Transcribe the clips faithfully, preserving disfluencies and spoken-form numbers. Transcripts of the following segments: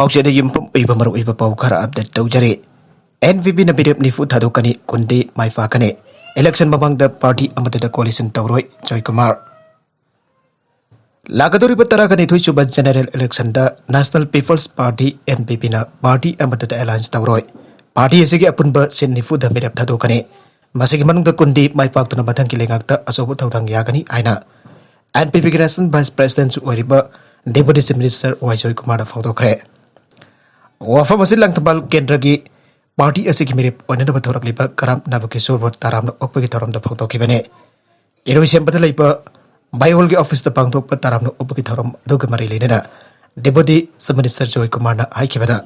ꯄꯥꯎꯆꯦꯗ ꯌꯨꯝꯐꯝ ꯑꯣꯏꯕ ꯃꯔꯨꯑꯣꯏꯕ ꯄꯥꯎ ꯈꯔ ꯑꯞꯗꯦꯠ ꯇꯧꯖꯔꯤ꯫ ꯑꯦꯟ ꯄꯤ ꯄꯤꯅ ꯃꯤꯔꯦꯞ ꯅꯤꯐꯨ ꯊꯥꯗꯣꯛꯀꯅꯤ, ꯀꯨꯟꯗꯤ ꯃꯥꯏ ꯄꯥꯛꯀꯅꯤ꯫ ꯏꯂꯦꯛꯁꯟ ꯃꯃꯥꯡꯗ ꯄꯥꯔꯇꯤ ꯑꯃꯠꯇꯗ ꯀꯣꯂꯤꯁꯟ ꯇꯧꯔꯣꯏ, ꯖꯣꯏꯀꯨꯃꯥꯔ꯫ ꯂꯥꯛꯀꯗꯧꯔꯤꯕ ꯇꯔꯥꯒ ꯅꯤꯊꯣꯏ ꯁꯨꯕ ꯖꯦꯅꯔꯦꯜ ꯏꯂꯦꯛꯁꯟꯗ national people's party, N P ꯄꯤꯅ, ꯄꯥꯔꯇꯤ ꯑꯃꯠꯇꯗ ꯑꯦꯂꯥꯏꯟꯁ ꯇꯧꯔꯣꯏ꯫ ꯄꯥꯔꯇꯤ ꯑꯁꯤꯒꯤ ꯑꯄꯨꯟꯕ ꯁꯤꯠ ꯅꯤꯐꯨꯗ ꯃꯤꯔꯦꯞ ꯊꯥꯗꯣꯛꯀꯅꯤ꯫ ꯃꯁꯤꯒꯤ ꯃꯅꯨꯡꯗ ꯀꯨꯟꯗꯤ ꯃꯥꯏ ꯄꯥꯛꯇꯨꯅ ꯃꯊꯪꯒꯤ ꯂꯩꯉꯥꯛꯇ ꯑꯆꯧꯕ ꯊꯧꯗꯥꯡ ꯌꯥꯒꯅꯤ ꯍꯥꯏꯅ ꯑꯦꯟ ꯄꯤ ꯄꯤꯒꯤ ꯅꯦꯁꯅꯦꯜ ꯚꯥꯏꯁ ꯄ꯭ꯔꯦꯁꯤꯗꯦꯟꯁꯨ ꯑꯣꯏꯔꯤꯕ ꯗꯦꯄꯨꯇꯤ ꯆꯤꯐ ꯃꯤꯅꯤꯁꯇꯔ ꯋꯥꯏ ꯖꯣꯏꯀꯨꯃꯥꯔꯅ ꯐꯣꯡꯗꯣꯛꯈ꯭ꯔꯦ꯫ ꯋꯥꯐꯝ ꯑꯁꯤ ꯂꯪꯊꯕꯥꯜ ꯀꯦꯟꯗ꯭ꯔꯒꯤ ꯄꯥꯔꯇꯤ ꯑꯁꯤꯒꯤ ꯃꯤꯔꯦꯞ ꯑꯣꯏꯅꯅꯕ ꯊꯣꯔꯛꯂꯤꯕ ꯀꯔꯥꯝ ꯅꯕꯀꯤꯁꯣꯔꯕꯨ ꯇꯔꯥꯝꯅ ꯑꯣꯛꯄꯒꯤ ꯊꯧꯔꯝꯗ ꯐꯣꯡꯗꯣꯛꯈꯤꯕꯅꯤ꯫ ꯏꯔꯣꯏꯁꯦꯝꯕꯗ ꯂꯩꯕ ꯕꯥꯏꯑꯣꯜꯒꯤ ꯑꯣꯐꯤꯁꯇ ꯄꯥꯡꯊꯣꯛꯄ ꯇꯔꯥꯝꯅ ꯑꯣꯛꯄꯒꯤ ꯊꯧꯔꯝ ꯑꯗꯨꯒ ꯃꯔꯤ ꯂꯩꯅꯅ ꯗꯦꯄꯨꯇꯤ ꯆꯤꯐ ꯃꯤꯅꯤꯁꯇꯔ ꯖꯣꯏ ꯀꯨꯃꯥꯔꯅ ꯍꯥꯏꯈꯤꯕꯗ,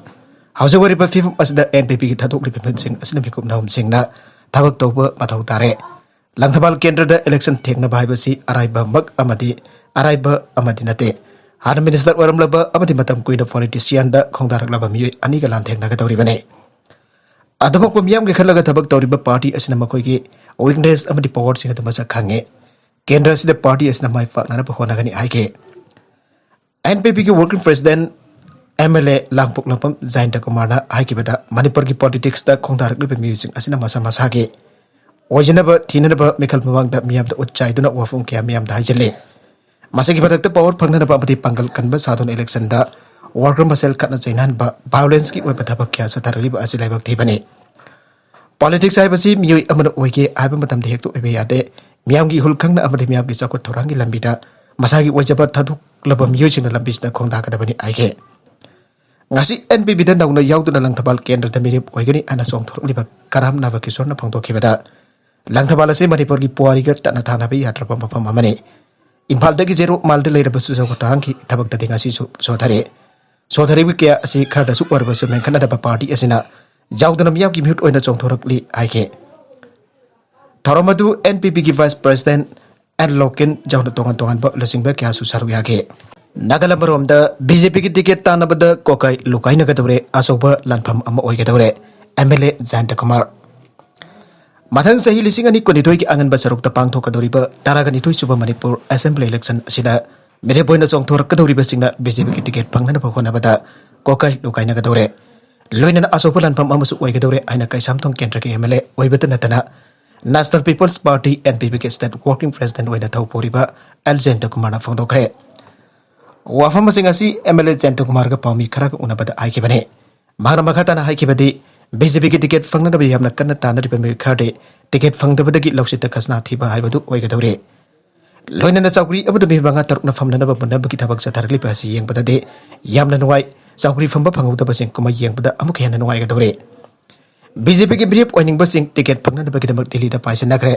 ꯍꯧꯖꯤꯛ ꯑꯣꯏꯔꯤꯕ ꯐꯤꯕꯝ ꯑꯁꯤꯗ ꯑꯦꯟ ꯄꯤ ꯄꯤꯒꯤ ꯊꯥꯗꯣꯛꯂꯤꯕ ꯃꯤꯍꯨꯠꯁꯤꯡ ꯑꯁꯤꯅ ꯃꯤꯀꯨꯞ ꯅꯍꯨꯝꯁꯤꯡꯅ ꯊꯕꯛ ꯇꯧꯕ ꯃꯊꯧ ꯇꯥꯔꯦ꯫ ꯂꯪꯊꯕꯥꯜ ꯀꯦꯟꯗ꯭ꯔꯗ ꯏꯂꯦꯛꯁꯟ ꯊꯦꯡꯅꯕ ꯍꯥꯏꯕꯁꯤ ꯑꯔꯥꯏꯕꯃꯛ ꯑꯃꯗꯤ ꯑꯔꯥꯏꯕ ꯑꯃꯗꯤ ꯅꯠꯇꯦ꯫ ꯍꯥꯟꯅ ꯃꯤꯅꯤꯁꯇꯔ ꯑꯣꯏꯔꯝꯂꯕ ꯑꯃꯗꯤ ꯃꯇꯝ ꯀꯨꯏꯅ ꯄꯣꯂꯤꯇꯤꯁꯤꯌꯥꯟꯗ ꯈꯣꯡꯗꯥꯔꯛꯂꯕ ꯃꯤꯑꯣꯏ ꯑꯅꯤꯒ ꯂꯥꯟꯊꯦꯡꯅꯒꯗꯧꯔꯤꯕꯅꯤ꯫ ꯑꯗꯨꯃꯛꯄꯨ ꯃꯤꯌꯥꯝꯒꯤ ꯈꯜꯂꯒ ꯊꯕꯛ ꯇꯧꯔꯤꯕ ꯄꯥꯔꯇꯤ ꯑꯁꯤꯅ ꯃꯈꯣꯏꯒꯤ ꯋꯤꯛꯅꯦꯁ ꯑꯃꯗꯤ ꯄꯥꯋꯔꯁꯤꯡ ꯑꯗꯨ ꯃꯁꯛ ꯈꯪꯉꯤ꯫ ꯀꯦꯟꯗ꯭ꯔ ꯑꯁꯤꯗ ꯄꯥꯔꯇꯤ ꯑꯁꯤꯅ ꯃꯥꯏ ꯄꯥꯛꯅꯅꯕ ꯍꯣꯠꯅꯒꯅꯤ ꯍꯥꯏꯈꯤ꯫ ꯑꯦꯟ ꯄꯤ ꯄꯤꯒꯤ working president M L A Langpoklakpam Jayanta ꯀꯨꯃꯥꯔꯅ ꯍꯥꯏꯈꯤꯕꯗ, ꯃꯅꯤꯄꯨꯔꯒꯤ ꯄꯣꯂꯤꯇꯤꯛꯁꯇ ꯈꯣꯡꯗꯥꯔꯛꯂꯤꯕ ꯃꯤꯑꯣꯏꯁꯤꯡ ꯑꯁꯤꯅ ꯃꯁꯥ ꯃꯁꯥꯒꯤ ꯑꯣꯏꯖꯅꯕ ꯊꯤꯅꯅꯕ ꯃꯤꯈꯜ ꯃꯃꯥꯡꯗ ꯃꯤꯌꯥꯝꯗ ꯎꯠ ꯆꯥꯏꯗꯨꯅ ꯋꯥꯐꯝ ꯀꯌꯥ ꯃꯤꯌꯥꯝꯗ ꯍꯥꯏꯖꯤꯜꯂꯤ꯫ ꯃꯁꯤꯒꯤ ꯃꯊꯛꯇ ꯄꯥꯋꯔ ꯐꯪꯅꯅꯕ ꯑꯃꯗꯤ ꯄꯥꯡꯒꯜ ꯀꯟꯕ ꯁꯥꯗꯨꯅ ꯏꯂꯦꯛꯁꯟꯗ ꯋꯥꯔꯀꯔ ꯃꯁꯦꯜ ꯈꯠꯅ ꯆꯩꯅꯍꯟꯕ, ꯚꯥꯏꯑꯣꯂꯦꯟꯁꯀꯤ ꯑꯣꯏꯕ ꯊꯕꯛ ꯀꯌꯥ ꯆꯠꯊꯔꯛꯂꯤꯕ ꯑꯁꯤ ꯂꯥꯏꯕꯛ ꯊꯤꯕꯅꯤ꯫ ꯄꯣꯂꯤꯇꯤꯛꯁ ꯍꯥꯏꯕꯁꯤ ꯃꯤꯑꯣꯏ ꯑꯃꯅ ꯑꯣꯏꯒꯦ ꯍꯥꯏꯕ ꯃꯇꯝꯗ ꯍꯦꯛꯇ ꯑꯣꯏꯕ ꯌꯥꯗꯦ꯫ ꯃꯤꯌꯥꯝꯒꯤ ꯏꯍꯨꯜ ꯈꯪꯅ ꯑꯃꯗꯤ ꯃꯤꯌꯥꯝꯒꯤ ꯆꯥꯎꯈꯠ ꯊꯧꯔꯥꯡꯒꯤ ꯂꯝꯕꯤꯗ ꯃꯁꯥꯒꯤ ꯑꯣꯏꯖꯕ ꯊꯥꯗꯣꯛꯂꯕ ꯃꯤꯑꯣꯏꯁꯤꯡꯅ ꯂꯝꯕꯤꯁꯤꯗ ꯈꯣꯡꯗꯥꯒꯗꯕꯅꯤ ꯍꯥꯏꯈꯤ꯫ ꯉꯁꯤ ꯑꯦꯟ ꯄꯤ ꯄꯤꯗ ꯅꯧꯅ ꯌꯥꯎꯗꯨꯅ ꯂꯪꯊꯕꯥꯜ ꯀꯦꯟꯗ꯭ꯔꯗ ꯃꯤꯔꯦꯞ ꯑꯣꯏꯒꯅꯤ ꯍꯥꯏꯅ ꯆꯣꯡꯊꯣꯔꯛꯂꯤꯕ ꯀꯔꯥꯝ ꯅꯕꯀꯤꯁꯣꯔꯅ ꯐꯣꯡꯗꯣꯛꯈꯤꯕꯗ, ꯂꯪꯊꯕꯥꯜ ꯑꯁꯤ ꯃꯅꯤꯄꯨꯔꯒꯤ ꯄꯨꯋꯥꯔꯤꯒ ꯇꯠꯅ ꯊꯥꯅꯕ ꯌꯥꯗ꯭ꯔꯕ ꯃꯐꯝ ꯑꯃꯅꯤ꯫ ꯏꯝꯐꯥꯜꯗꯒꯤ ꯖꯦꯔꯣ ꯃꯥꯏꯜꯗ ꯂꯩꯔꯕꯁꯨ ꯆꯥꯎꯈꯠ ꯊꯧꯔꯥꯡꯒꯤ ꯊꯕꯛꯇꯗꯤ ꯉꯁꯤꯁꯨ ꯁꯣꯊꯔꯤ꯫ ꯁꯣꯊꯔꯤꯕ ꯀꯌꯥ ꯑꯁꯤ ꯈꯔꯗꯁꯨ ꯑꯣꯏꯔꯕꯁꯨ ꯃꯦꯟꯈꯠꯅꯗꯕ ꯄꯥꯔꯇꯤ ꯑꯁꯤꯅ ꯌꯥꯎꯗꯅ ꯃꯤꯌꯥꯝꯒꯤ ꯃꯤꯍꯨꯠ ꯑꯣꯏꯅ ꯆꯣꯡꯊꯣꯔꯛꯂꯤ ꯍꯥꯏꯈꯤ꯫ ꯊꯧꯔꯝ ꯑꯗꯨ ꯑꯦꯟ ꯄꯤ ꯄꯤꯒꯤ ꯚꯥꯏꯁ ꯄ꯭ꯔꯦꯁꯤꯗꯦꯟꯠ ꯑꯦꯟ ꯂꯣꯀꯤꯟ ꯌꯥꯎꯅ ꯇꯣꯉꯥꯟ ꯇꯣꯉꯥꯟꯕ ꯂꯨꯆꯤꯡꯕ ꯀꯌꯥꯁꯨ ꯁꯔꯨꯛ ꯌꯥꯈꯤ꯫ ꯅꯥꯒꯥꯂꯦꯟ ꯃꯔꯣꯝꯗ ꯕꯤ ꯖꯦ ꯄꯤꯒꯤ ꯇꯤꯀꯦꯠ ꯇꯥꯟꯅꯕꯗ ꯀꯣꯀꯥꯏ ꯂꯨꯀꯥꯏꯅꯒꯗꯧꯔꯦ, ꯑꯆꯧꯕ ꯂꯥꯟꯐꯝ ꯑꯃ ꯑꯣꯏꯒꯗꯧꯔꯦ, ꯑꯦꯝ ꯑꯦꯜ ꯑꯦ ꯖꯌꯟꯇ ꯀꯨꯃꯥꯔ꯫ ꯃꯊꯪ ꯆꯍꯤ ꯂꯤꯁꯤꯡ ꯑꯅꯤ ꯀꯨꯟꯅꯤꯊꯣꯏꯒꯤ ꯑꯉꯟꯕ ꯁꯔꯨꯛꯇ ꯄꯥꯡꯊꯣꯛꯀꯗꯧꯔꯤꯕ ꯇꯔꯥꯒ ꯅꯤꯊꯣꯏ ꯁꯨꯕ ꯃꯅꯤꯄꯨꯔ ꯑꯦꯁꯦꯝꯕ꯭ꯂꯤ ꯏꯂꯦꯛꯁꯟ ꯑꯁꯤꯗ ꯃꯤꯔꯦꯞ ꯑꯣꯏꯅ ꯆꯣꯡꯊꯣꯔꯛꯀꯗꯧꯔꯤꯕꯁꯤꯡꯅ ꯕꯤ ꯖꯦ ꯄꯤꯒꯤ ꯇꯤꯀꯦꯠ ꯐꯪꯅꯅꯕ ꯍꯣꯠꯅꯕꯗ ꯀꯣꯀꯥꯏ ꯂꯨꯀꯥꯏꯅꯒꯗꯧꯔꯦ꯫ ꯂꯣꯏꯅꯅ ꯑꯆꯧꯕ ꯂꯥꯟꯐꯝ ꯑꯃꯁꯨ ꯑꯣꯏꯒꯗꯧꯔꯦ ꯍꯥꯏꯅ ꯀꯩꯁꯥꯝꯊꯣꯡ ꯀꯦꯟꯗ꯭ꯔꯒꯤ M L A ꯑꯣꯏꯕꯇ ꯅꯠꯇꯅ National People's Party, N P P ꯒꯤ State Working President ꯑꯣꯏꯅ ꯊꯧ ꯄꯨꯔꯤꯕ ꯑꯦꯜ ꯖꯌꯟꯇ ꯀꯨꯃꯥꯔꯅ ꯐꯣꯡꯗꯣꯛꯈ꯭ꯔꯦ꯫ ꯋꯥꯐꯝꯁꯤꯡ ꯑꯁꯤ M L A ꯖꯌꯟꯇ ꯀꯨꯃꯥꯔꯒ ꯄꯥꯎꯃꯤ ꯈꯔꯒ ꯎꯅꯕꯗ ꯍꯥꯏꯈꯤꯕꯅꯤ꯫ ꯃꯍꯥꯛꯅ ꯃꯈꯥ ꯇꯥꯅ ꯍꯥꯏꯈꯤꯕꯗꯤ, B J P ꯒꯤ ticket ꯐꯪꯅꯅꯕ ꯌꯥꯝꯅ ꯀꯟꯅ ꯇꯥꯟꯅꯔꯤꯕ ꯃꯤꯑꯣꯏ ꯈꯔꯗꯤ ticket ꯐꯪꯗꯕꯗꯒꯤ ꯂꯧꯁꯤꯠꯇ ꯈꯖꯅꯥ ꯊꯤꯕ ꯍꯥꯏꯕꯗꯨ ꯑꯣꯏꯒꯗꯧꯔꯤ꯫ ꯂꯣꯏꯅꯅ ꯆꯧꯀ꯭ꯔꯤ ꯑꯃꯗ ꯃꯤ ꯃꯉꯥ ꯇꯔꯨꯛꯅ ꯐꯝꯅꯅꯕ ꯃꯨꯟꯅꯕꯒꯤ ꯊꯕꯛ ꯆꯠꯊꯔꯛꯂꯤꯕ ꯑꯁꯤ ꯌꯦꯡꯕꯗꯗꯤ ꯌꯥꯝꯅ ꯅꯨꯡꯉꯥꯏ꯫ ꯆꯧꯀ꯭ꯔꯤ ꯐꯝꯕ ꯐꯪꯍꯧꯗꯕꯁꯤꯡ ꯀꯨꯝꯍꯩ ꯌꯦꯡꯕꯗ ꯑꯃꯨꯛꯀ ꯍꯦꯟꯅ ꯅꯨꯡꯉꯥꯏꯒꯗꯧꯔꯤ꯫ B J P ꯒꯤ ꯃꯤꯔꯦꯞ ꯑꯣꯏꯅꯤꯡꯕꯁꯤꯡ ticket ꯐꯪꯅꯅꯕꯒꯤꯗꯃꯛ ꯗꯤꯜꯂꯤꯗ ꯄꯥꯏꯁꯤꯟꯅꯈ꯭ꯔꯦ꯫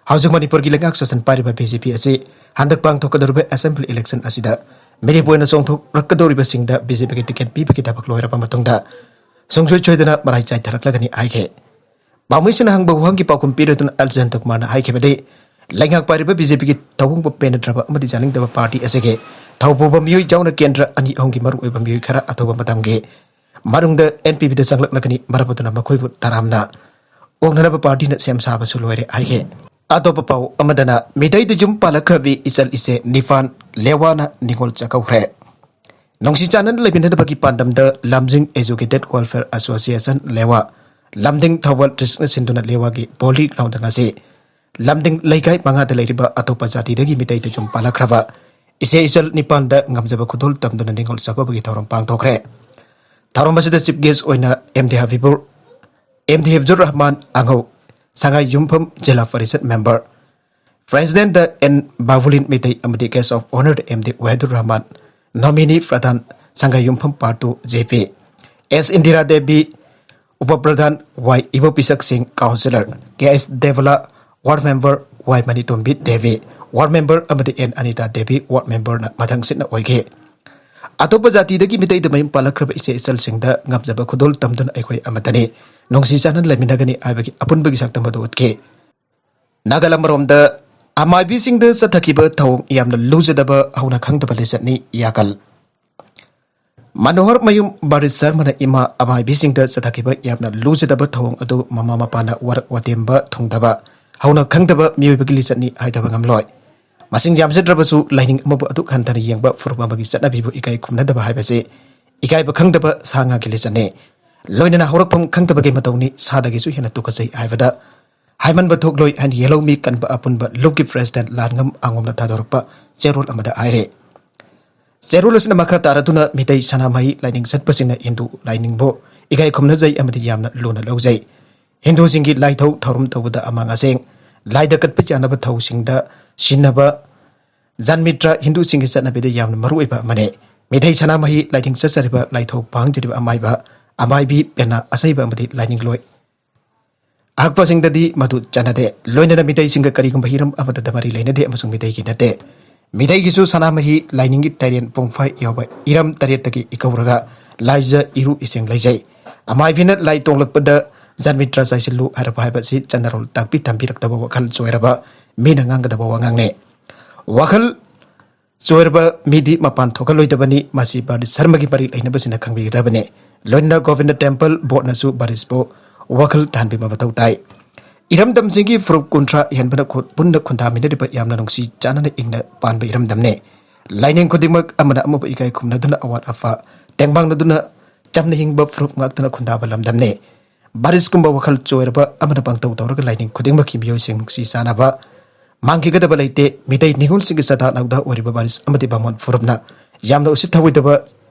ꯍꯧꯖꯤꯛ ꯃꯅꯤꯄꯨꯔꯒꯤ ꯂꯩꯉꯥꯛ ꯁꯥꯁꯟ ꯄꯥꯏꯔꯤꯕ B J P ꯑꯁꯤ ꯍꯟꯗꯛ ꯄꯥꯡꯊꯣꯛꯀꯗꯧꯔꯤꯕ assembly election ꯑꯁꯤꯗ ꯃꯤꯔꯦꯞ ꯑꯣꯏꯅ ꯆꯣꯡꯊꯣꯛꯂꯛꯀꯗꯧꯔꯤꯕꯁꯤꯡꯗ B J P ꯒꯤ ticket ꯄꯤꯕꯒꯤ ꯊꯕꯛ ꯂꯣꯏꯔꯕ ꯃꯇꯨꯡꯗ ꯁꯨꯡꯁꯣꯏ ꯁꯣꯏꯗꯅ ꯃꯔꯥꯏ ꯆꯥꯏꯊꯔꯛꯂꯒꯅꯤ ꯍꯥꯏꯈꯤ꯫ ꯄꯥꯎꯃꯤꯁꯤꯡꯅ ꯍꯪꯕ ꯋꯥꯍꯪꯒꯤ ꯄꯥꯎꯈꯨꯝ ꯄꯤꯔꯗꯨꯅ ꯑꯦꯜ ꯖꯌꯟꯇ ꯀꯨꯃꯥꯔꯅ ꯍꯥꯏꯈꯤꯕꯗꯤ, ꯂꯩꯉꯥꯛ ꯄꯥꯏꯔꯤꯕ B J P ꯒꯤ ꯇꯧꯑꯣꯡꯕꯨ ꯄꯦꯟꯅꯗ꯭ꯔꯕ ꯑꯃꯗꯤ ꯌꯥꯅꯤꯡꯗꯕ party ꯑꯁꯤꯒꯤ ꯊꯧꯄꯨꯕ ꯃꯤꯑꯣꯏ ꯌꯥꯎꯅ ꯀꯦꯟꯗ꯭ꯔ ꯑꯅꯤ ꯑꯍꯨꯝꯒꯤ ꯃꯔꯨꯑꯣꯏꯕ ꯃꯤꯑꯣꯏ ꯈꯔ ꯑꯊꯨꯕ ꯃꯇꯝꯒꯤ ꯃꯅꯨꯡꯗ N P P ꯗ ꯆꯪꯂꯛꯂꯒꯅꯤ, ꯃꯔꯝ ꯑꯗꯨꯅ ꯃꯈꯣꯏꯕꯨ ꯇꯔꯥꯝꯅ ꯑꯣꯛꯅꯅꯕ party ꯅ ꯁꯦꯝ ꯁꯥꯕꯁꯨ ꯂꯣꯏꯔꯦ ꯍꯥꯏꯈꯤ꯫ ꯑꯇꯣꯞꯄ ꯄꯥꯎ ꯑꯃꯗꯅ, ꯃꯤꯇꯩꯗ ꯌꯨꯝ ꯄꯥꯜꯂꯛꯈ꯭ꯔꯕꯤ ꯏꯆꯜ ꯏꯆꯦ ꯅꯤꯄꯥꯟ ꯂꯦꯋꯥꯅ ꯅꯤꯉꯣꯜ ꯆꯥꯛꯀꯧꯈ꯭ꯔꯦ꯫ ꯅꯨꯡꯁꯤ ꯆꯥꯟꯅꯅ ꯂꯩꯃꯤꯟꯅꯅꯕꯒꯤ ꯄꯥꯟꯗꯝꯗ ꯂꯝꯖꯤꯡ Educated Welfare Association ꯂꯦꯋꯥ, ꯂꯝꯗꯤꯡ ꯊꯧꯕꯥꯜ district ꯅ ꯁꯤꯟꯗꯨꯅ ꯂꯦꯋꯥꯒꯤ ꯄꯣꯂꯤ ground ꯗ ꯉꯁꯤ ꯂꯝꯗꯤꯡ ꯂꯩꯀꯥꯏ ꯃꯉꯥꯗ ꯂꯩꯔꯤꯕ ꯑꯇꯣꯞꯄ ꯖꯥꯇꯤꯗꯒꯤ ꯃꯤꯇꯩꯗ ꯌꯨꯝ ꯄꯥꯜꯂꯛꯈ꯭ꯔꯕ ꯏꯆꯦ ꯏꯆꯜ ꯅꯤꯄꯥꯟꯗ ꯉꯝꯖꯕ ꯈꯨꯗꯣꯜ ꯇꯝꯗꯨꯅ ꯅꯤꯉꯣꯜ ꯆꯥꯛꯀꯧꯕꯒꯤ ꯊꯧꯔꯝ ꯄꯥꯡꯊꯣꯛꯈ꯭ꯔꯦ꯫ ꯊꯧꯔꯝ ꯑꯁꯤꯗ chief guest ꯑꯣꯏꯅ M D ꯍꯕꯤꯕꯨꯔ, M D ꯍꯤꯕꯖꯨꯔ Rahman ꯑꯉꯧ, ꯁꯉꯥꯏ ꯌꯨꯝꯐꯝ ꯖꯤꯂꯥ ꯄꯔꯤꯁꯠ member, president ꯗ N ꯕꯥꯕꯨꯂꯤꯟ ꯃꯤꯇꯩ ꯑꯃꯗꯤ guest of honour the M D Wahidur Rahman, nominee ꯄ꯭ꯔꯙꯥꯟ ꯁꯉꯥꯏ ꯌꯨꯝꯐꯝ part two J P, S Indira Devi, ꯎꯄ ꯄ꯭ꯔꯙꯥꯟ ꯋꯥꯏ ꯏꯕꯣꯄꯤꯁꯛ ꯁꯤꯡ, councillor K S ꯗꯦꯕꯂꯥ, ward member ꯋꯥꯏ ꯃꯅꯤꯇꯣꯝꯕꯤ ꯗꯦꯕꯤ, ward member ꯑꯃꯗꯤ N Anita Devi, ward member ꯅ ꯃꯊꯪꯁꯤꯠꯅ ꯑꯣꯏꯈꯤ꯫ ꯑꯇꯣꯞꯄ ꯖꯥꯇꯤꯗꯒꯤ ꯃꯤꯇꯩꯗ ꯃꯌꯨꯝ ꯄꯥꯜꯂꯛꯈ꯭ꯔꯕ ꯏꯆꯦ ꯏꯆꯜꯁꯤꯡꯗ ꯉꯝꯖꯕ ꯈꯨꯗꯣꯜ ꯇꯝꯗꯨꯅ ꯑꯩꯈꯣꯏ ꯑꯃꯠꯇꯅꯤ, ꯅꯨꯡꯁꯤ ꯆꯥꯟꯅꯅ ꯂꯩꯃꯤꯟꯅꯒꯅꯤ ꯍꯥꯏꯕꯒꯤ ꯑꯄꯨꯟꯕꯒꯤ ꯁꯛꯇꯝ ꯑꯗꯨ ꯎꯠꯈꯤ꯫ ꯅꯥꯒꯥꯂꯝ ꯔꯣꯝꯗ ꯑꯃꯥꯏꯕꯤꯁꯤꯡꯗ ꯆꯠꯊꯈꯤꯕ ꯊꯧꯑꯣꯡ ꯌꯥꯝꯅ ꯂꯨꯖꯗꯕ ꯍꯧꯅ ꯈꯪꯗꯕ ꯂꯤꯆꯠꯅꯤ ꯌꯥꯀꯜ꯫ ꯃꯅꯣꯍꯔ ꯃꯌꯨꯝ ꯕꯥꯔꯤꯁ ꯁꯔꯃꯅ ꯏꯃꯥ ꯑꯃꯥꯏꯕꯤꯁꯤꯡꯗ ꯆꯠꯊꯈꯤꯕ ꯌꯥꯝꯅ ꯂꯨꯖꯗꯕ ꯊꯧꯑꯣꯡ ꯑꯗꯨ ꯃꯃꯥ ꯃꯄꯥꯅ ꯋꯥꯔꯛ ꯋꯥꯇꯦꯝꯕ ꯊꯨꯡꯗꯕ ꯍꯧꯅ ꯈꯪꯗꯕ ꯃꯤꯑꯣꯏꯕꯒꯤ ꯂꯤꯆꯠꯅꯤ ꯍꯥꯏꯗꯕ ꯉꯝꯂꯣꯏ꯫ ꯃꯁꯤꯡ ꯌꯥꯝꯖꯗ꯭ꯔꯕꯁꯨ ꯂꯥꯏꯅꯤꯡ ꯑꯃꯕꯨ ꯑꯗꯨꯛ ꯍꯟꯊꯅ ꯌꯦꯡꯕ ꯐꯨꯔꯨꯞ ꯑꯃꯒꯤ ꯆꯠꯅꯕꯤꯕꯨ ꯏꯀꯥꯏ ꯈꯨꯝꯅꯗꯕ ꯍꯥꯏꯕꯁꯤ ꯏꯀꯥꯏꯕ ꯈꯪꯗꯕ ꯁꯥ ꯉꯥꯒꯤ ꯂꯤꯆꯠꯅꯤ꯫ ꯂꯣꯏꯅꯅ ꯍꯧꯔꯛꯐꯝ ꯈꯪꯗꯕꯒꯤ ꯃꯇꯧꯅꯤ, ꯁꯥꯗꯒꯤꯁꯨ ꯍꯦꯟꯅ ꯇꯨꯀꯠꯆꯩ ꯍꯥꯏꯕꯗ ꯍꯥꯏꯃꯟꯕ ꯊꯣꯛꯂꯣꯏ ꯍꯥꯏꯅ ꯌꯦꯜꯍꯧꯃꯤ ꯀꯟꯕ ꯑꯄꯨꯟꯕ ꯂꯨꯞꯀꯤ ꯄ꯭ꯔꯦꯁꯤꯗꯦꯟꯠ ꯂꯥꯟꯉꯝ ꯑꯉꯣꯝꯅ ꯊꯥꯗꯣꯔꯛꯄ ꯆꯦꯔꯣꯜ ꯑꯃꯗ ꯍꯥꯏꯔꯦ꯫ ꯆꯦꯔꯣꯜ ꯑꯁꯤꯅ ꯃꯈꯥ ꯇꯥꯔꯗꯨꯅ ꯃꯤꯇꯩ ꯁꯅꯥꯃꯍꯤ ꯂꯥꯏꯅꯤꯡ ꯆꯠꯄꯁꯤꯡꯅ ꯍꯤꯟꯗꯨ ꯂꯥꯏꯅꯤꯡꯕꯨ ꯏꯀꯥꯏ ꯈꯨꯝꯅꯖꯩ ꯑꯃꯗꯤ ꯌꯥꯝꯅ ꯂꯨꯅ ꯂꯧꯖꯩ꯫ ꯍꯤꯟꯗꯨꯁꯤꯡꯒꯤ ꯂꯥꯏꯊꯧ ꯊꯧꯔꯝ ꯇꯧꯕꯗ ꯑꯃꯥꯡ ꯑꯁꯦꯡ, ꯂꯥꯏꯗ ꯀꯠꯄ ꯌꯥꯅꯕ ꯊꯧꯁꯤꯡꯗ ꯁꯤꯖꯤꯟꯅꯕ ꯖꯟꯃꯤꯇ꯭ꯔ ꯍꯤꯟꯗꯨꯁꯤꯡꯒꯤ ꯆꯠꯅꯕꯤꯗ ꯌꯥꯝꯅ ꯃꯔꯨꯑꯣꯏꯕ ꯑꯃꯅꯤ꯫ ꯃꯤꯇꯩ ꯁꯅꯥꯃꯍꯤ ꯂꯥꯏꯅꯤꯡ ꯆꯠꯆꯔꯤꯕ ꯂꯥꯏꯊꯧ ꯄꯥꯡꯖꯔꯤꯕ ꯑꯃꯥꯏꯕ, ꯑꯃꯥꯏꯕꯤ, ꯄꯦꯅꯥ ꯑꯁꯩꯕ ꯑꯃꯗꯤ ꯂꯥꯏꯅꯤꯡꯂꯣꯏ ꯑꯍꯛꯄꯁꯤꯡꯗꯗꯤ ꯃꯗꯨ ꯆꯠꯅꯗꯦ꯫ ꯂꯣꯏꯅꯅ ꯃꯤꯇꯩꯁꯤꯡꯒ ꯀꯔꯤꯒꯨꯝꯕ ꯍꯤꯔꯝ ꯑꯃꯠꯇꯗ ꯃꯔꯤ ꯂꯩꯅꯗꯦ ꯑꯃꯁꯨꯡ ꯃꯤꯇꯩꯒꯤ ꯅꯠꯇꯦ꯫ ꯃꯤꯇꯩꯒꯤꯁꯨ ꯁꯅꯥꯃꯍꯤ ꯂꯥꯏꯅꯤꯡꯒꯤ ꯇꯔꯦꯟ ꯄꯨꯡꯐꯥꯏ ꯌꯥꯎꯕ ꯏꯔꯝ ꯇꯔꯦꯠꯇꯒꯤ ꯏꯀꯧꯔꯒ ꯂꯥꯏꯖ ꯏꯔꯨ ꯏꯁꯤꯡ ꯂꯩꯖꯩ꯫ ꯑꯃꯥꯏꯕꯤꯅ ꯂꯥꯏ ꯇꯣꯡꯂꯛꯄꯗ ꯖꯟꯃꯤꯇ꯭ꯔ ꯆꯥꯏꯁꯤꯜꯂꯨ ꯍꯥꯏꯔꯕ ꯍꯥꯏꯕꯁꯤ ꯆꯠꯅꯔꯣꯜ ꯇꯥꯛꯄꯤ ꯇꯝꯕꯤꯔꯛꯇꯕ ꯋꯥꯈꯜ ꯆꯣꯏꯔꯕ ꯃꯤꯅ ꯉꯥꯡꯒꯗꯕ ꯋꯥꯉꯥꯡꯅꯤ꯫ ꯋꯥꯈꯜ ꯆꯣꯏꯔꯕ ꯃꯤꯗꯤ ꯃꯄꯥꯟ ꯊꯣꯛꯍꯜꯂꯣꯏꯗꯕꯅꯤ꯫ ꯃꯁꯤ ꯕꯥꯔꯗꯤ ꯁꯔꯃꯒꯤ ꯃꯔꯤ ꯂꯩꯅꯕꯁꯤꯡꯅ ꯈꯪꯕꯤꯒꯗꯕꯅꯤ꯫ ꯂꯣꯏꯅꯅ ꯒꯣꯕꯤꯟꯗ ꯇꯦꯝꯄꯜ ꯕꯣꯔꯗꯅꯁꯨ ꯕꯥꯔꯤꯁꯄꯨ ꯋꯥꯈꯜ ꯇꯥꯍꯟꯕꯤꯕ ꯃꯊꯧ ꯇꯥꯏ꯫ ꯏꯔꯝꯗꯝꯁꯤꯡꯒꯤ ꯐꯨꯔꯨꯞ ꯀꯨꯟꯊ꯭ꯔꯥ ꯍꯦꯟꯕꯅ ꯈꯨ-, ꯄꯨꯟꯅ ꯈꯨꯟꯗꯥꯃꯤꯟꯅꯔꯤꯕ ꯌꯥꯝꯅ ꯅꯨꯡꯁꯤ ꯆꯥꯟꯅꯅ ꯏꯪꯅ ꯄꯥꯟꯕ ꯏꯔꯝꯗꯝꯅꯤ꯫ ꯂꯥꯏꯅꯤꯡ ꯈꯨꯗꯤꯡꯃꯛ ꯑꯃꯅ ꯑꯃꯕꯨ ꯏꯀꯥꯏ ꯈꯨꯝꯅꯗꯨꯅ ꯑꯋꯥꯠ ꯑꯄꯥ ꯇꯦꯡꯕꯥꯡꯅꯗꯨꯅ ꯆꯝꯅ ꯍꯤꯡꯕ ꯐꯨꯔꯨꯞ ꯉꯥꯛꯇꯅ ꯈꯨꯟꯗꯥꯕ ꯂꯝꯗꯝꯅꯤ꯫ ꯕꯥꯔꯤꯁꯀꯨꯝꯕ ꯋꯥꯈꯜ ꯆꯣꯏꯔꯕ ꯑꯃꯅ ꯄꯥꯡꯇꯧ ꯇꯧꯔꯒ ꯂꯥꯏꯅꯤꯡ ꯈꯨꯗꯤꯡꯃꯛꯀꯤ ꯃꯤꯑꯣꯏꯁꯤꯡ ꯅꯨꯡꯁꯤ ꯆꯥꯟꯅꯕ ꯃꯥꯡꯈꯤꯒꯗꯕ ꯂꯩꯇꯦ꯫ ꯃꯤꯇꯩ ꯅꯤꯉꯣꯜꯁꯤꯡꯒꯤ ꯆꯥꯗꯥ ꯅꯥꯎꯗꯥ ꯑꯣꯏꯔꯤꯕ ꯕꯥꯔꯤꯁ ꯑꯃꯗꯤ ꯕꯥꯃꯣꯟ ꯐꯨꯔꯨꯞꯅ ꯌꯥꯝꯅ ꯎꯁꯤꯠ ꯊꯧꯑꯣꯏꯗꯕ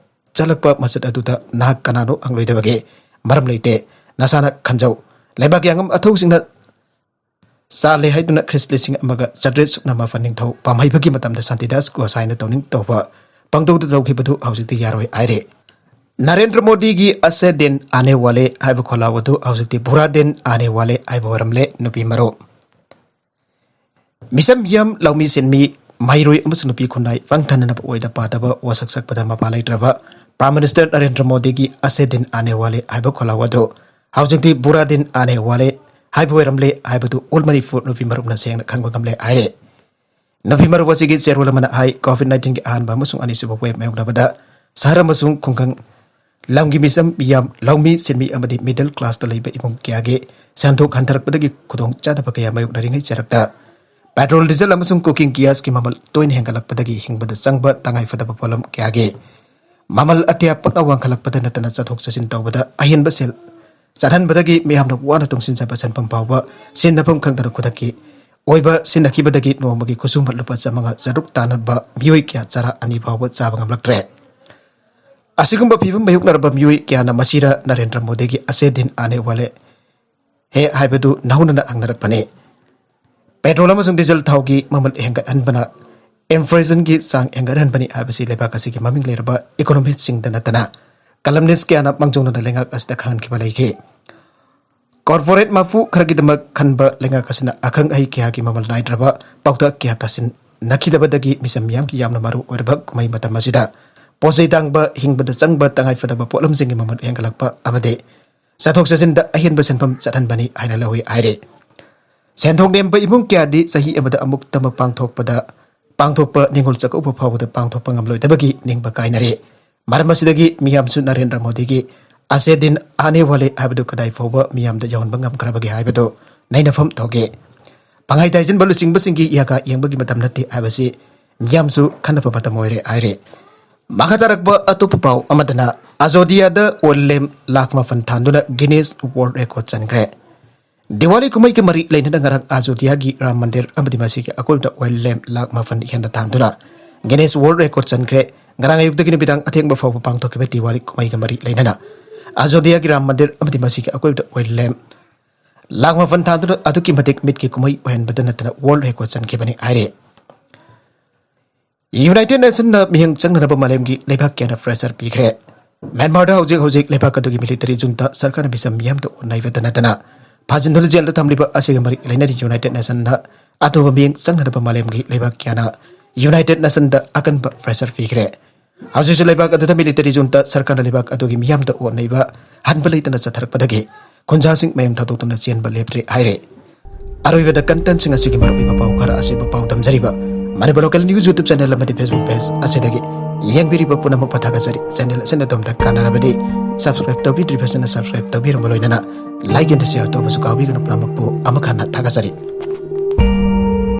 ꯆꯠꯂꯛꯄ ꯃꯁꯛ ꯑꯗꯨꯗ ꯅꯍꯥꯛ ꯀꯅꯥꯅꯣ ꯍꯪꯂꯣꯏꯗꯕꯒꯦ? ꯃꯔꯝ ꯂꯩꯇꯦ꯫ ꯅꯁꯥꯅ ꯈꯟꯖꯧ꯫ ꯂꯩꯕꯥꯛꯀꯤ ꯑꯉꯝ ꯑꯊꯧꯁꯤꯡꯅ ꯆꯥꯂꯦ ꯍꯥꯏꯗꯨꯅ ꯈ꯭ꯔꯤꯁ ꯂꯤꯁꯤꯡ ꯑꯃꯒ ꯆꯥꯇ꯭ꯔꯦꯠ ꯁꯨꯞꯅ ꯃꯥꯄꯟ ꯅꯤꯡꯊꯧ ꯄꯥꯝꯍꯩꯕꯒꯤ ꯃꯇꯝꯗ ꯁꯥꯟꯇꯤꯗꯥꯁ ꯒꯣꯁꯥꯏꯅ ꯇꯧꯅꯤꯡ ꯇꯧꯕ ꯄꯥꯡꯇꯧꯗ ꯇꯧꯈꯤꯕꯗꯨ ꯍꯧꯖꯤꯛꯇꯤ ꯌꯥꯔꯣꯏ ꯍꯥꯏꯔꯦ꯫ ꯅꯔꯦꯟꯗ꯭ꯔ ꯃꯣꯗꯤꯒꯤ ꯑꯁꯦ ꯗꯤꯟ ꯑꯥꯅꯦ ꯋꯥꯂꯦ ꯍꯥꯏꯕ ꯈꯣꯜꯂꯥꯎ ꯑꯗꯨ ꯍꯧꯖꯤꯛꯇꯤ ꯕꯨꯔꯥ ꯗꯤꯟ ꯑꯥꯅꯦ ꯋꯥꯂꯦ ꯍꯥꯏꯕ ꯑꯣꯏꯔꯝꯂꯦ꯫ ꯅꯨꯄꯤ ꯃꯔꯨꯞ, ꯃꯤꯆꯝ ꯃꯤꯌꯥꯝ, ꯂꯧꯃꯤ ꯁꯤꯟꯃꯤ, ꯃꯍꯩꯔꯣꯏ ꯑꯃꯁꯨꯡ ꯅꯨꯄꯤ ꯈꯨꯟꯅꯥꯏ ꯄꯪꯊꯅꯅꯕ ꯑꯣꯏꯗ ꯄꯥꯗꯕ ꯋꯥꯁꯛ ꯁꯛꯄꯗ ꯃꯄꯥ ꯂꯩꯇ꯭ꯔꯕ ꯄ꯭ꯔꯥꯏꯝ ꯃꯤꯅꯤꯁꯇꯔ ꯅꯔꯦꯟꯗ꯭ꯔ ꯃꯣꯗꯤꯒꯤ ꯑꯁꯦ ꯗꯤꯟ ꯑꯥꯅꯦ ꯋꯥꯂꯦ ꯍꯥꯏꯕ ꯈꯣꯜꯂꯥꯎ ꯑꯗꯨ ꯍꯧꯖꯤꯛꯇꯤ ꯕꯨꯔꯥ ꯗꯤꯟ ꯑꯥꯅꯦ ꯋꯥꯂꯦ ꯍꯥꯏꯕ ꯑꯣꯏꯔꯝꯂꯦ ꯍꯥꯏꯕꯗꯨ ꯑꯣꯜ ꯃꯅꯤꯄꯨꯔ ꯅꯨꯄꯤ ꯃꯔꯨꯞꯅ ꯁꯦꯡꯅ ꯈꯪꯕ ꯉꯝꯂꯦ ꯍꯥꯏꯔꯦ꯫ ꯅꯨꯄꯤ ꯃꯔꯨꯞ ꯑꯁꯤꯒꯤ ꯆꯦꯔꯣꯜ ꯑꯃꯅ ꯍꯥꯏ, ꯀꯣꯚꯤꯗ ꯅꯥꯏꯟꯇꯤꯟꯒꯤ ꯑꯍꯥꯟꯕ ꯑꯃꯁꯨꯡ ꯑꯅꯤꯁꯨꯕ ꯋꯦꯕ ꯃꯥꯌꯣꯛꯅꯕꯗ ꯁꯍꯔ ꯑꯃꯁꯨꯡ ꯈꯨꯡꯒꯪ ꯂꯝꯒꯤ ꯃꯤꯆꯝ ꯃꯤꯌꯥꯝ, ꯂꯧꯃꯤ ꯁꯤꯟꯃꯤ ꯑꯃꯗꯤ ꯃꯤꯗꯜ ꯀ꯭ꯂꯥꯁꯇ ꯂꯩꯕ ꯏꯃꯨꯡ ꯀꯌꯥꯒꯤ ꯁꯦꯟꯊꯣꯛ ꯍꯟꯊꯔꯛꯄꯗꯒꯤ ꯈꯨꯗꯣꯡ ꯆꯥꯗꯕ ꯀꯌꯥ ꯃꯥꯌꯣꯛꯅꯔꯤꯉꯩ ꯆꯔꯛꯇ ꯄꯦꯇ꯭ꯔꯣꯜ, ꯗꯤꯖꯜ ꯑꯃꯁꯨꯡ ꯀꯨꯀꯤꯡ ꯒ꯭ꯌꯥꯁꯀꯤ ꯃꯃꯜ ꯇꯣꯏꯅ ꯍꯦꯟꯒꯠꯂꯛꯄꯗꯒꯤ ꯍꯤꯡꯕꯗ ꯆꯪꯕ ꯇꯉꯥꯏ ꯐꯗꯕ ꯄꯣꯠꯂꯝ ꯀꯌꯥꯒꯤ ꯃꯃꯜ ꯑꯇꯤꯌꯥ ꯄꯛꯅ ꯋꯥꯡꯈꯠꯂꯛꯄꯗ ꯅꯠꯇꯅ ꯆꯠꯊꯣꯛ ꯆꯠꯁꯤꯟ ꯇꯧꯕꯗ ꯑꯍꯦꯟꯕ ꯁꯦꯜ ꯆꯠꯍꯟꯕꯗꯒꯤ ꯃꯤꯌꯥꯝꯅ ꯋꯥꯅ ꯇꯨꯡꯁꯤꯟꯖꯕ ꯁꯦꯟꯐꯝ ꯐꯥꯎꯕ ꯁꯤꯟꯅꯐꯝ ꯈꯪꯗꯅ ꯈꯨꯗꯛꯀꯤ ꯑꯣꯏꯕ ꯁꯤꯟꯅꯈꯤꯕꯗꯒꯤ ꯅꯣꯡꯃꯒꯤ ꯈꯨꯠꯁꯨꯃꯠ ꯂꯨꯄꯥ ꯆꯥꯃꯉꯥ ꯆꯥꯇ꯭ꯔꯨꯛ ꯇꯥꯟꯅꯕ ꯃꯤꯑꯣꯏ ꯀꯌꯥ ꯆꯔꯥ ꯑꯅꯤ ꯐꯥꯎꯕ ꯆꯥꯕ ꯉꯝꯂꯛꯇ꯭ꯔꯦ꯫ ꯑꯁꯤꯒꯨꯝꯕ ꯐꯤꯕꯝ ꯃꯥꯌꯣꯛꯅꯔꯕ ꯃꯤꯑꯣꯏ ꯀꯌꯥꯅ ꯃꯁꯤꯔ ꯅꯔꯦꯟꯗ꯭ꯔ ꯃꯣꯗꯤꯒꯤ ꯑꯁꯦ ꯗꯤꯟ ꯑꯥꯅꯦ ꯋꯥꯂꯦ ꯍꯦ ꯍꯥꯏꯕꯗꯨ ꯅꯧꯅꯅ ꯍꯪꯅꯔꯛꯄꯅꯤ꯫ ꯄꯦꯇ꯭ꯔꯣꯜ ꯑꯃꯁꯨꯡ ꯗꯤꯖꯜ ꯊꯥꯎꯒꯤ ꯃꯃꯜ ꯍꯦꯟꯒꯠꯍꯟꯕꯅ ꯏꯟꯐ꯭ꯂꯦꯁꯟꯒꯤ ꯆꯥꯡ ꯍꯦꯟꯒꯠꯍꯟꯕꯅꯤ ꯍꯥꯏꯕꯁꯤ ꯂꯩꯕꯥꯛ ꯑꯁꯤꯒꯤ ꯃꯃꯤꯡ ꯂꯩꯔꯕ ꯏꯀꯣꯅꯣꯃꯤꯁꯁꯤꯡꯗ ꯅꯠꯇꯅ ꯀꯂꯝꯅꯤꯁ ꯀꯌꯥꯅ ꯃꯥꯡꯖꯧꯅꯅ ꯂꯩꯉꯥꯛ ꯑꯁꯤꯗ ꯈꯪꯍꯟꯈꯤꯕ ꯂꯩꯈꯤ꯫ ꯀꯣꯔꯄꯣꯔꯦꯠ ꯃꯄꯨ ꯈꯔꯒꯤꯗꯃꯛ ꯈꯟꯕ ꯂꯩꯉꯥꯛ ꯑꯁꯤꯅ ꯑꯈꯪ ꯑꯍꯩ ꯀꯌꯥꯒꯤ ꯃꯃꯜ ꯅꯥꯏꯗ꯭ꯔꯕ ꯄꯥꯎꯇꯥꯛ ꯀꯌꯥ ꯇꯥꯁꯤꯟꯅꯈꯤꯗꯕꯗꯒꯤ ꯃꯤꯆꯝ ꯃꯤꯌꯥꯝꯒꯤ ꯌꯥꯝꯅ ꯃꯔꯨ ꯑꯣꯏꯔꯕ ꯀꯨꯝꯍꯩ ꯃꯇꯝ ꯑꯁꯤꯗ ꯄꯣꯠ ꯆꯩ ꯇꯥꯡꯕ, ꯍꯤꯡꯕꯗ ꯆꯪꯕ ꯇꯉꯥꯏꯐꯗꯕ ꯄꯣꯠꯂꯝꯁꯤꯡꯒꯤ ꯃꯃꯜ ꯍꯦꯟꯒꯠꯂꯛꯄ ꯑꯃꯗꯤ ꯆꯠꯊꯣꯛ ꯆꯠꯁꯤꯟꯗ ꯑꯍꯦꯟꯕ ꯁꯦꯟꯐꯝ ꯆꯠꯍꯟꯕꯅꯤ ꯍꯥꯏꯅ ꯂꯧꯏ ꯍꯥꯏꯔꯤ꯫ ꯁꯦꯟꯊꯣꯛ ꯅꯦꯝꯕ ꯏꯃꯨꯡ ꯀꯌꯥꯗꯤ ꯆꯍꯤ ꯑꯃꯗ ꯑꯃꯨꯛꯇꯃꯛ ꯄꯥꯡꯊꯣꯛꯄꯗ, ꯄꯥꯡꯊꯣꯛꯄ ꯅꯤꯉꯣꯜ ꯆꯥꯛꯀꯧꯕ ꯐꯥꯎꯕꯗ ꯄꯥꯡꯊꯣꯛꯄ ꯉꯝꯂꯣꯏꯗꯕꯒꯤ ꯅꯤꯡꯕ ꯀꯥꯏꯅꯔꯤ꯫ ꯃꯔꯝ ꯑꯁꯤꯗꯒꯤ ꯃꯤꯌꯥꯝꯁꯨ ꯅꯔꯦꯟꯗ꯭ꯔ ꯃꯣꯗꯤꯒꯤ ꯑꯁꯦ ꯗꯤꯟ ꯑꯥꯅꯦ ꯋꯥꯂꯦ ꯍꯥꯏꯕꯗꯨ ꯀꯗꯥꯏ ꯐꯥꯎꯕ ꯃꯤꯌꯥꯝꯗ ꯌꯧꯍꯟꯕ ꯉꯝꯈ꯭ꯔꯕꯒꯦ ꯍꯥꯏꯕꯗꯨ ꯅꯩꯅꯐꯝ ꯊꯣꯛꯏ꯫ ꯄꯪꯍꯥꯏ ꯇꯥꯏꯁꯤꯟꯕ ꯂꯨꯆꯤꯡꯕꯁꯤꯡꯒꯤ ꯌꯥꯒꯥ ꯌꯦꯡꯕꯒꯤ ꯃꯇꯝ ꯅꯠꯇꯦ ꯍꯥꯏꯕꯁꯤ ꯃꯤꯌꯥꯝꯁꯨ ꯈꯟꯅꯕ ꯃꯇꯝ ꯑꯣꯏꯔꯦ ꯍꯥꯏꯔꯤ꯫ ꯃꯈꯥ ꯇꯥꯔꯛꯄ ꯑꯇꯣꯞꯄ ꯄꯥꯎ ꯑꯃꯗꯅ ꯑꯖꯣꯙꯤꯌꯥꯗ ꯑꯣꯏꯜ ꯂꯦꯝ ꯂꯥꯈ ꯃꯥꯄꯟ ꯊꯥꯟꯗꯨꯅ ꯒꯤꯅꯤꯁ ꯋꯥꯔꯜꯗ ꯔꯦꯀꯣꯔꯗ ꯆꯟꯈ꯭ꯔꯦ꯫ ꯗꯤꯋꯥꯂꯤ ꯀꯨꯝꯍꯩꯒ ꯃꯔꯤ ꯂꯩꯅꯅ ꯉꯔꯥꯡ ꯑꯖꯣꯙꯤꯌꯥꯒꯤ ꯔꯥꯝ ꯃꯟꯗꯤꯔ ꯑꯃꯗꯤ ꯃꯁꯤꯒꯤ ꯑꯀꯣꯏꯕꯗ ꯑꯣꯏꯜ ꯂꯦꯝ ꯂꯥꯈ ꯃꯥꯄꯟ ꯍꯦꯟꯅ ꯊꯥꯟꯗꯨꯅ ꯒꯤꯅꯤꯁ ꯋꯥꯔꯜꯗ ꯔꯦꯀꯣꯔꯗ ꯆꯟꯈ꯭ꯔꯦ꯫ ꯉꯔꯥꯡ ꯑꯌꯨꯛꯇꯒꯤ ꯅꯨꯃꯤꯗꯥꯡ ꯑꯊꯦꯡꯕ ꯐꯥꯎꯕ ꯄꯥꯡꯊꯣꯛꯈꯤꯕ ꯗꯤꯋꯥꯂꯤ ꯀꯨꯝꯍꯩꯒ ꯃꯔꯤ ꯂꯩꯅꯅ ꯑꯖꯣꯙꯤꯌꯥꯒꯤ ꯔꯥꯝ ꯃꯟꯗꯤꯔ ꯑꯃꯗꯤ ꯃꯁꯤꯒꯤ ꯑꯀꯣꯏꯕꯗ ꯑꯣꯏꯜ ꯂꯦꯝ ꯂꯥꯈ ꯃꯥꯄꯟ ꯊꯥꯟꯗꯨꯅ ꯑꯗꯨꯛꯀꯤ ꯃꯇꯤꯛ ꯃꯤꯠꯀꯤ ꯀꯨꯝꯍꯩ ꯑꯣꯏꯍꯟꯕꯗ ꯅꯠꯇꯅ ꯋꯥꯔꯜꯗ ꯔꯦꯀꯣꯔꯗ ꯆꯟꯈꯤꯕꯅꯤ ꯍꯥꯏꯔꯤ꯫ ꯌꯨꯅꯥꯏꯇꯦꯗ ꯅꯦꯁꯟꯅ ꯃꯤꯠꯌꯦꯡ ꯆꯪꯅꯅꯕ ꯃꯥꯂꯦꯝꯒꯤ ꯂꯩꯕꯥꯛ ꯀꯌꯥꯅ ꯄ꯭ꯔꯦꯁꯔ ꯄꯤꯈ꯭ꯔꯦ꯫ ꯃ꯭ꯌꯥꯟꯃꯥꯔꯗ ꯍꯧꯖꯤꯛ ꯍꯧꯖꯤꯛ ꯂꯩꯕꯥꯛ ꯑꯗꯨꯒꯤ ꯃꯤꯂꯤꯇꯔꯤ ꯖꯨꯟꯇꯥ ꯁꯔꯀꯥꯔꯅ ꯃꯤꯆꯝ ꯃꯤꯌꯥꯝꯗ ꯑꯣꯠꯅꯩꯕꯗ ꯅꯠꯇꯅ ꯐꯥꯖꯤꯟꯗꯨꯅ ꯖꯦꯜꯗ ꯊꯝꯂꯤꯕ ꯑꯁꯤꯒ ꯃꯔꯤ ꯂꯩꯅꯔꯤ ꯌꯨꯅꯥꯏꯇꯦꯗ ꯅꯦꯁꯟꯅ ꯑꯇꯣꯞꯄ ꯃꯤꯠꯌꯦꯡ ꯆꯪꯅꯅꯕ ꯃꯥꯂꯦꯝꯒꯤ ꯂꯩꯕꯥꯛ ꯀꯌꯥꯅ ꯌꯨꯅꯥꯏꯇꯦꯗ ꯅꯦꯁꯟꯗ ꯑꯀꯟꯕ ꯄ꯭ꯔꯦꯁꯔ ꯄꯤꯈ꯭ꯔꯦ꯫ ꯍꯧꯖꯤꯛꯁꯨ ꯂꯩꯕꯥꯛ ꯑꯗꯨꯗ ꯃꯤꯂꯤꯇꯔꯤ ꯖꯨꯟꯇꯥ ꯁꯔꯀꯥꯔꯅ ꯂꯩꯕꯥꯛ ꯑꯗꯨꯒꯤ ꯃꯤꯌꯥꯝꯗ ꯑꯣꯠꯅꯩꯕ ꯍꯟꯕ ꯂꯩꯇꯅ ꯆꯠꯊꯔꯛꯄꯗꯒꯤ ꯈꯨꯟꯖꯥꯁꯤꯡ ꯃꯌꯨꯝ ꯊꯥꯗꯣꯛꯇꯨꯅ ꯆꯦꯟꯕ ꯂꯦꯞꯇ꯭ꯔꯤ ꯍꯥꯏꯔꯦ꯫ ꯑꯔꯣꯏꯕꯗ ꯀꯟꯇꯦꯟꯁꯤꯡ ꯑꯁꯤꯒꯤ ꯃꯔꯨꯑꯣꯏꯕ ꯄꯥꯎ ꯈꯔ ꯑꯁꯤꯕꯨ ꯄꯥꯎꯗꯝꯖꯔꯤꯕ Manipur local news YouTube channel ꯑꯃꯗꯤ ꯐꯦꯁꯕꯨꯛ ꯄꯦꯖ ꯑꯁꯤꯗꯒꯤ ꯌꯦꯡꯕꯤꯔꯤꯕ ꯄꯨꯝꯅꯃꯛꯄꯨ ꯊꯥꯒꯠꯆꯔꯤ꯫ ꯆꯦꯅꯦꯜ ꯑꯁꯤꯅ ꯑꯗꯣꯝꯗ ꯀꯥꯟꯅꯔꯕꯗꯤ ꯁꯕꯁꯀ꯭ꯔꯥꯏꯕ ꯇꯧꯕꯤꯗ꯭ꯔꯤꯕꯁꯤꯅ ꯁꯕꯁꯀ꯭ꯔꯥꯏꯕ ꯇꯧꯕꯤꯔꯝꯕ ꯂꯣꯏꯅꯅ ꯂꯥꯏꯛ ꯑꯦꯟ ꯁꯤꯌꯔ ꯇꯧꯕꯁꯨ ꯀꯥꯎꯕꯤꯒꯅꯨ꯫ ꯄꯨꯝꯅꯃꯛꯄꯨ ꯑꯃꯨꯛ ꯍꯟꯅ ꯊꯥꯒꯠꯆꯔꯤ꯫